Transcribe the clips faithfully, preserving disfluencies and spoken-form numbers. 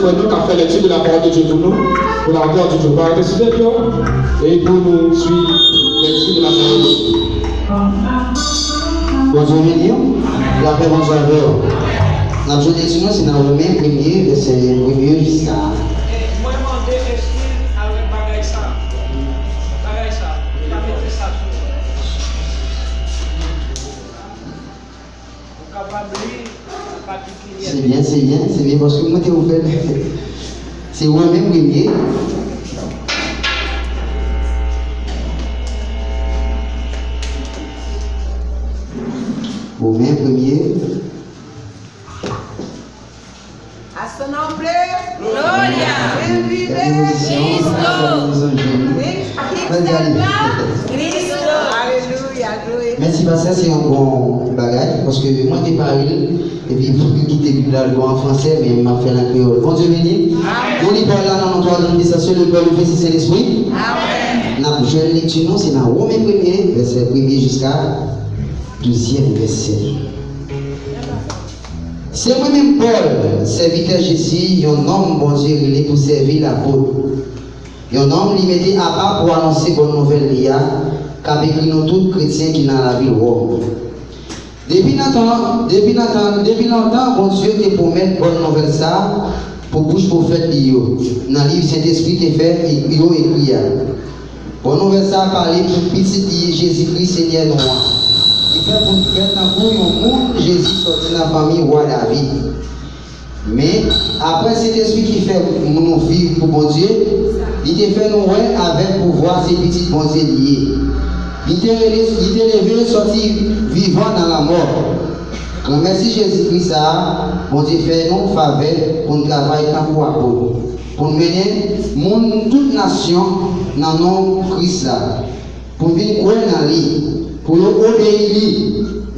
Frè nou k ap fè lèkti de la pawòl de Dye pou nou, pou la glwa de Dye. Ou ka rete sou pye w e pou nou swiv lèkti de la pawòl de Dye. Bondye beni w. Lapè Bondye avè w. N ap jwenn lèkti nou, se nan Women premye, vèsè premye jiska. Mwen mande eskiz avèk bagay sa. Bagay sa. Ou ka mete sa sou. Ou kapab li an patikilyè. Se byen, se byen, se byen, paske mwen te ouvè l. Se Women premye. Women premye. A su nombre. Gloria. Ven vive. Cristo. Cristo. Aleluya, gloria. Mèsi, pastè, se yon bon bagay, paske mwen te pare l, epi pou m kite Bib la, l bon an fransè, men m ap fè l an kreyòl. Bondye beni. Amen. Nou li pawòl la nan non twa grann, le Pè, le Fis, le Sentespri. Amen. N ap jwenn lekti nou, se nan Women premye, vèsè premye jiska douzyèm vèsè. Se mwen menm Pòl, sèvitè Jezi, yon nonm Bondye rele pou sèvi lapot. Yon nonm li mete apa pou anonse bòn nouvèl li a, k ap ekri nou tout kretyen ki nan lavil Wòm. Depi nan tan, depi nan tan, depi lontan, Bondye te pwomèt bòn nouvèl sa a pou bouch pwofèt li yo, nan liv Sentespri te fè e, yo ekri a. Bòn nouvèl sa a pale pou Pitit li, Jezikri, Senyè nou an. Li fè pou n fè tankou yon moun Jezi sòti nan fanmi wa David. Men, apre Sentespri ki fè nou viv pou Bondye, li te fè nou wè avèk pouvwa se Pitit Bondye li ye. Li te rele, li te leve sòti vivan nan lanmò. Granmèsi Jezikri sa a, Bondye fè nou favè pou n travay tankou apot, pou n mennen moun tout nasyon nan non Kris la, pou vin kwè nan li, pou yo obeyi li.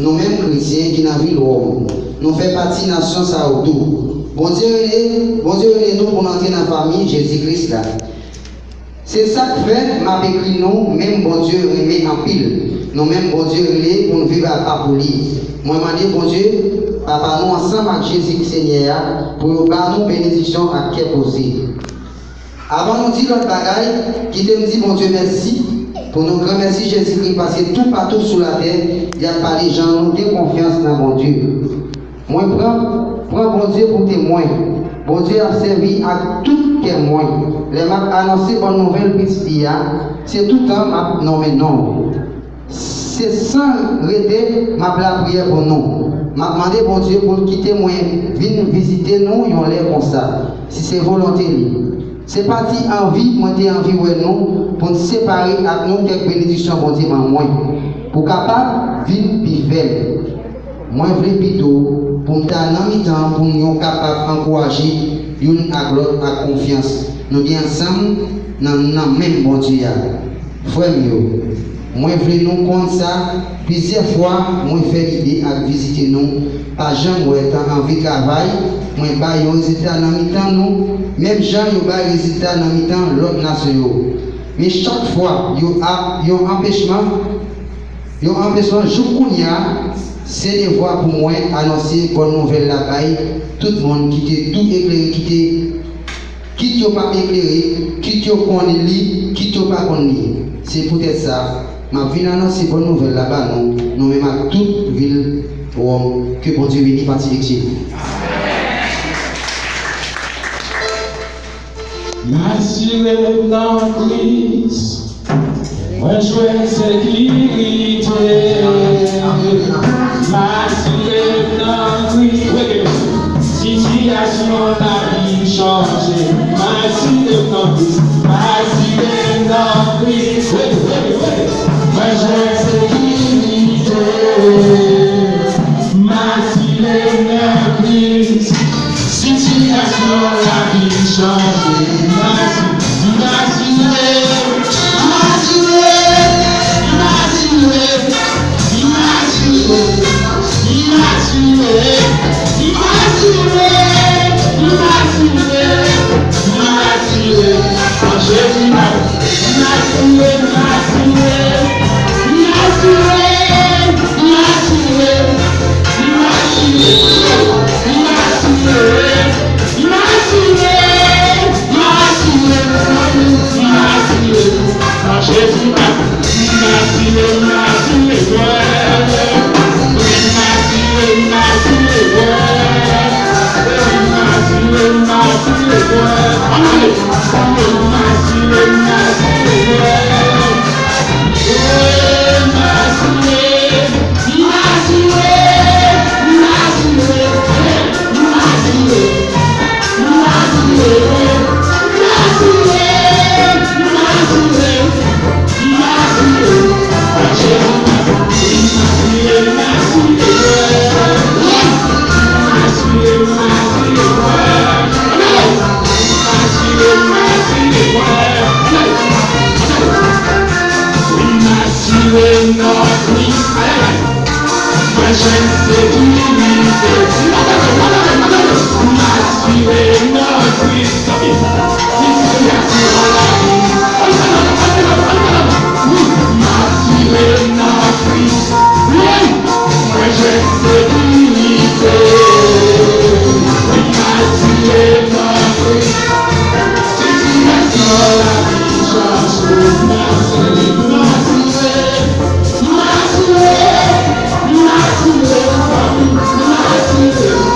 Nou menm kretyen ki nan vil Wòm, nou fè pati nasyon sa yo tou. Bondye rele, Bondye rele nou pou n antre nan fanmi Jezi Kris la. Se sa k fè m ap ekri nou, menm Bondye renmen anpil. Nou menm Bondye rele pou n viv apa pou li. Mwen mande Bondye, Papa nou ansanm ak Jezi Senyè a, pou yo ba nou benediksyon ak kè poze. Avan nou di lòt bagay, kite m di Bondye mèsi pou nou granmèsi Jezikri, paske toupatou sou latè, y ap pale jan nou gen konfyans nan Bondye. Mwen pran, pran Bondye pou temwen. Bondye ap sèvi ak tout kè mwen lè m ap anonse bòn nouvèl Pitit li a. Se toutan m ap nonmen non w. Se san rete m ap lapriyè pou nou. M ap mande Bondye pou l kite mwen vin vizite nou yon lè konsa, si se volonte li. Se pa ti anvi mwen te anvi wè nou pou n separe ak nou kèk benediksyon Bondye ban mwen, pou kapab vin pi fèb. Mwen vle pito pou m ta nan mitan pou nou kapab ankouraje youn ak lòt ak konfyans nou gen ansanm nan, nan menm Bondye a. Frè m yo, mwen vle nou konn sa, plizyè fwa mwen fè lide ak vizite nou, pa janm wè tan anvi travay mwen bay yon rezilta nan mitan nou, menm jan yo bay rezilta nan mitan lòt nasyon yo. Men chak fwa yo ap yon anpechman, yon anpechman jouk kounye a, se devwa pou mwen anonse bòn nouvèl la bay tout moun ki te tou eklere, ki te Kit yo pa eklere, kit yo konn li, kit yo pa konn li. Se poutèt sa, m ap vin anonse bòn nouvèl la ba nou, nou menm ak tout vil Wòm. Ke Bondye beni pati lekti. M asire m nan Kris. Mwen jwenn sekirite, m asire m nan Kris. Sitiyasyon lavi m chanje, m asire m nan Kris. M asire m nan Kris. Mwen jwenn sekirite, m asire m nan Kris. Sitiyasyon lavi m chanje. M asire, m asire, m asire, m asire, m asire, m asire, m asire, m asire, an Jezi m asire, m asire, m asire, m asire, m asire, m asire. M asire, Mwen jwenn sekirite. M asire nan Kris. Si sitiyasyon lavi m asire nan Kris. Mwen jwenn sekirite. M asire nan Kris. Sitiyasyon lavi m chanje. M asire, m asire, m asire.